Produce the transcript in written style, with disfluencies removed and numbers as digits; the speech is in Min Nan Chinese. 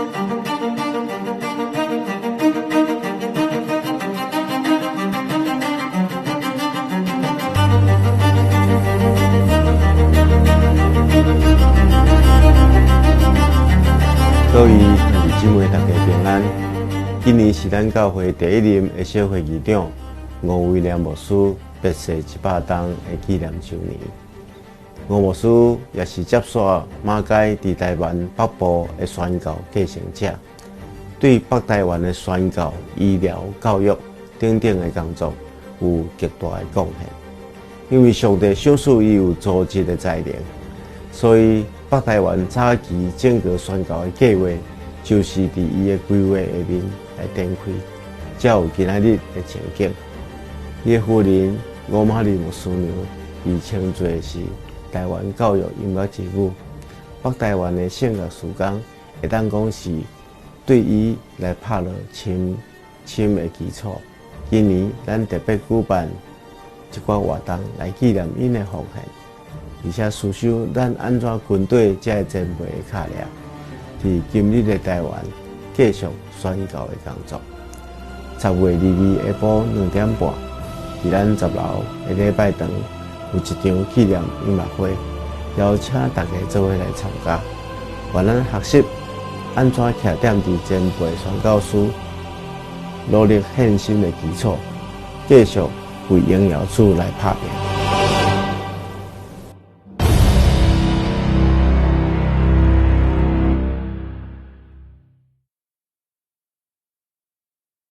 各位兄弟姊妹，大家平安。今年是咱教會第一任的小會議長吳威廉牧師辭世100冬的紀念週年。吳牧師也是接續馬偕佇台灣北部的宣教繼承者，對北台灣的宣教、醫療、教育等等的工作有極大的貢獻。因為上帝賞賜伊有組織的才能，所以北台灣早期整個宣教的計劃，就是佇伊的規劃下面來展開，才有今仔日的情景。伊的夫人吳瑪麗牧師娘被稱作是台灣教育音樂之母。北台灣的聖樂事工，會當講是對伊來拍落深深的基礎。今年咱特別舉辦這寡活動來紀念𪜶的奉獻，而且思想咱按怎跟綴這个前輩的跤跡，佇今日的台灣繼續宣教的工作。10月22下晡2點半，佇咱十樓的禮拜堂有一場紀念音樂會，邀請大家做伙來參加。願咱學習按怎徛踮佇前輩宣教師努力獻身的基礎，繼續為榮耀主來拍拚。